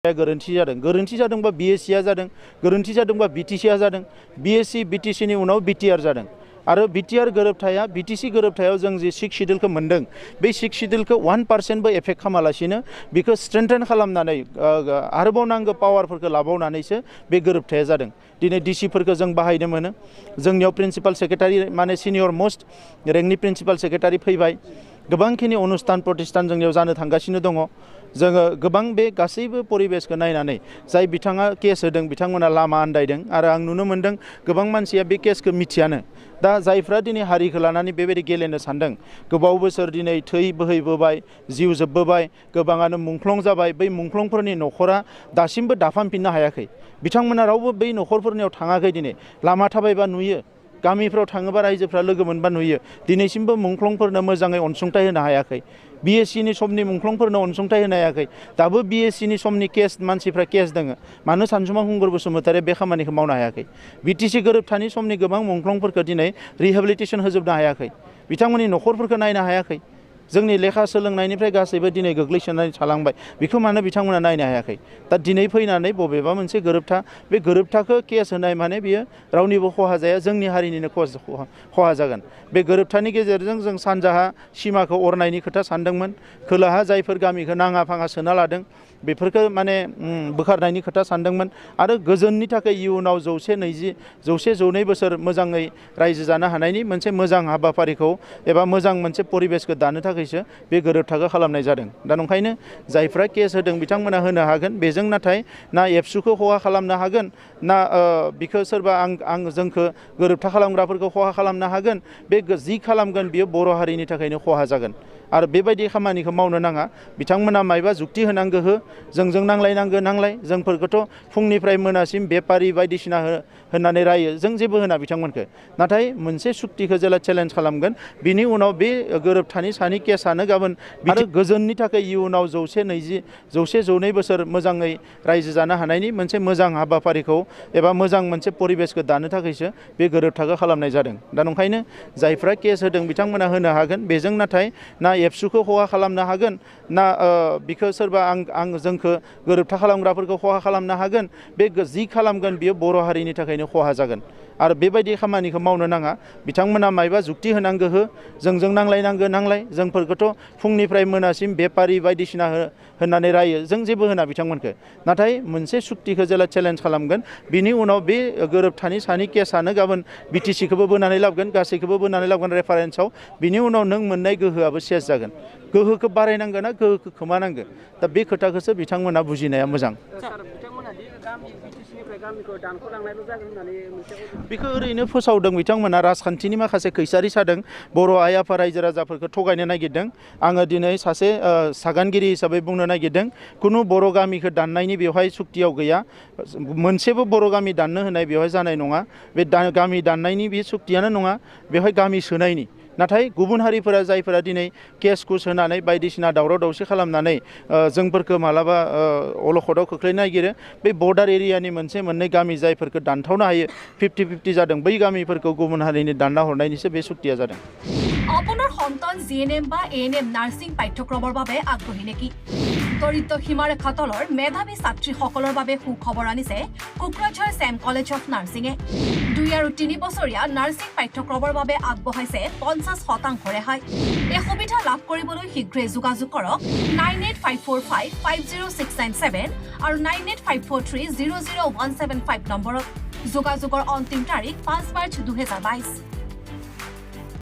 गोरोन्थि जादोंबा BSc आ जादों गोरोन्थि जादोंबा BTC आ जादों BSc BTC नि उनाव BTR जादों आरो BTR गोरोबथाया BTC गोरोबथायाव जों जे 6 शिड्यूलखौ मोनदों बे 6 शिड्यूलखौ 1% बो एफेक्ट खालामालासिनो बेखौ स्ट्रेंथेन खालामनानै आरोबाव नांगौ पावारफोरखौ लाबावनानैसो बे गोरोबथाया जादों दिनै डिसिफोरखौ जों बाहायनो मोनो जोंनियाव प्रिन्सिपाल सेक्रेटारि माने सिनियर मोस्ट रेंकनि प्रिन्सिपाल सेक्रेटारि फैबाय गोबांखिनि अनुस्थान प्रतिष्ठान जोंनियाव जानो थांगासिनो दङ जोङो गोबां बे गासैबो परिबेसखौ नायनानै जाय बिथाङा केस होदों बिथांमोना लामा आन्दायदों आरो आं नुनो मोनदों गोबां मानसिया बे केसखौ मिथियानो दा जायफ्रा दिनै हारिखौ लानानै बेबायदि गेलेनो सानदों गोबाव बोसोर दिनै थै बोहैबोबाय जिउ जोबबोबाय गोबाङानो मुंख्लं जाबाय बै मुंख्लंफोरनि न'खरा दासिमबो दाफामफिननो हायाखै बिथांमोना रावबो बै न'खरफोरनियाव थाङाखै दिनै लामा थाबायबा नुयो गामिफ्राव थाङोबा रायजोफ्रा लोगो मोनबा नुयो दिनैसिमबो मुंख्लंफोरनो मोजाङै अनसुंथाइ होनो हायाखै BSc नि समनि मुंख्लंफोरनो अनसुंथाइ होनो हायाखै दाबो BSc नि समनि केस मानसिफ्रा केस दङ मानो सानजुमा खुंगुर बसुमतारिया बे खामानिखौ मावनो हायाखै BTC गोरोबथानि समनि गोबां मुंख्लंफोरखौ दिनै रिहेबिलिटेसन होजोबनो हायाखै बिथांमोननि न'खरफोरखौ नायनो हायाखै जोंनि लेखा सोलोंनायनिफ्राय गासैबो दिनै गोग्लैसोनानै थालांबाय बेखौ मानो बिथांमोना नायनो हायाखै दा दिनै फैनानै बबेबा मोनसे गोरोबथा बे गोरोबथाखौ केस होनाय माने बियो रावनिबो खहा जाया जोंनि हारिनिनो खहा जागोन बे गोरोबथानि गेजेरजों जों सानजाहा सिमाखौ अरनायनि खोथा सानदोंमोन खोलाहा जायफोर गामिखौ नाङा फाङा सोना लादों बेफोरखौ माने बोखारनायनि खोथा सानदोंमोन आरो गोजोननि थाखाय इयुनाव 100-120 बोसोर मोजाङै रायजो जानो हानायनि मोनसे मोजां हाबाफारिखौ एबा मोजां मोनसे परिबेसखौ दानो थाखायसो बे गोरोबथाखौ खालामनाय जादों दा नंखायनो जायफ्रा केस होदों बिथांमोना होनो हागोन बेजों नाथाय ना एबसुखौ खहा खालामनो हागोन ना बिखौ सोरबा आं जोंखौ गोरोबथा खालामग्राफोरखौ खहा खालामनो हागोन बे जि खालामगोन बियो बर' हारिनि थाखायनो खहा जागोन आरो बेबायदि खामानिखौ मावनो नाङा बिथांमोना मायबा जुक्ति होनांगौ हो जोंजों नांलाय जोंफोरखौथ' फुंनिफ्राय मोनासिम बेपारि बायदिसिना होननानै रायो जों जेबो होना बिथांमोनखौ नाथाय मोनसे सुक्तिखौ जेला चेलेन्ज खालामगोन बिनि उनाव बे गोरोबथानि सानि केसानो गाबोन आरो गोजोननि थाखाय इयुनाव 100-120 बोसोर मोजाङै रायजो जानो हानायनि मोनसे मोजां हाबाफारिखौ एबा मोजां मोनसे परिबेसखौ दानो थाखायसो बे गोरोबथाखौ खालामनाय जादों दा नंखायनो जायफ्रा केस होदों बिथांमोना होनो हागोन बेजों नाथाय ना एबसुखौ खहा खालामनो हागोन ना बिखौ सोरबा आं जोंखौ गोरोबथा खालामग्राफोरखौ खहा खालामनो हागोन बे जि खालामगोन बियो बर' हारिनि थाखायनो खहा जागोन आरो बेबायदि खामानिखौ मावनो नाङा बिथांमोना मायबा जुक्ति होनांगौ हो जोंजों नांलाय जोंफोरखौथ' फुंनिफ्राय मोनासिम बेपारि बायदिसिना होननानै रायो जों जेबो होना बिथांमोनखौ नाथाय मोनसे सुक्तिखौ जेला चेलेन्ज खालामगोन बिनि उनाव बे गोरोबथानि सानि केसानो गाबोन BTC-खौबो बोनानै लाबोगोन गासैखौबो बोनानै लाबोगोन रेफारेन्सआव बिनि उनाव नों मोननाय गोहोआबो सेस जागोन गोहोखौ बारायनांगोन ना गोहोखौ खोमानांगोन दा बे खोथाखौसो बिथांमोना बुजिनाया मोजां बेखौ ओरैनो फोसावदों बिथांमोना राजखान्थिनि माखासे खैसारि सादों बर' आइ आफा रायजो राजाफोरखौ थगायनो नागिरदों आङो दिनै सासे सागानगिरि हिसाबै बुंनो नागिरदों खुनु बर' गामिखौ दाननायनि बेवहाय सुक्तियाव गैया मोनसेबो बर' गामि दाननो होनाय बेवहाय जानाय नङा बे गामि दाननायनि बे सुक्तियानो नङा बेवहाय गामि सोनायनि नाथाय गुबुन हारिफोरा जायफोरा दिनै केस कुस होनानै बायदिसिना दावराव दावसि खालामनानै जोंफोरखौ मालाबा अलखदाव खोख्लैनो नागिरो बे बर्डार एरियानि मोननै गामि जायफोरखौ दानथावनो हायो 50-50 जादों बै गामिफोरखौ गुबुन हारिनि दानना हरनायनिसो बे सुक्तिया जादों আপোনাৰ সন্তান GNM বা ANM নাৰ্ছিং পাঠ্যক্ৰমৰ বাবে আগ্ৰহী নেকি দৰিদ্ৰ সীমাৰেখা তলৰ মেধাৱী ছাত্ৰীসকলৰ বাবে সুখবৰ আনিছে কোকৰাঝাৰ চেম কলেজ অফ নাৰ্ছিঙে 2 আৰু 3 বছৰীয়া নাৰ্ছিং পাঠ্যক্ৰমৰ বাবে আগবঢ়াইছে 50% ৰেহাই এই সুবিধা লাভ কৰিবলৈ শীঘ্ৰে যোগাযোগ কৰক 9854550697 আৰু 9854300175 নম্বৰত যোগাযোগৰ অন্তিম তাৰিখ 5 মাৰ্চ 2022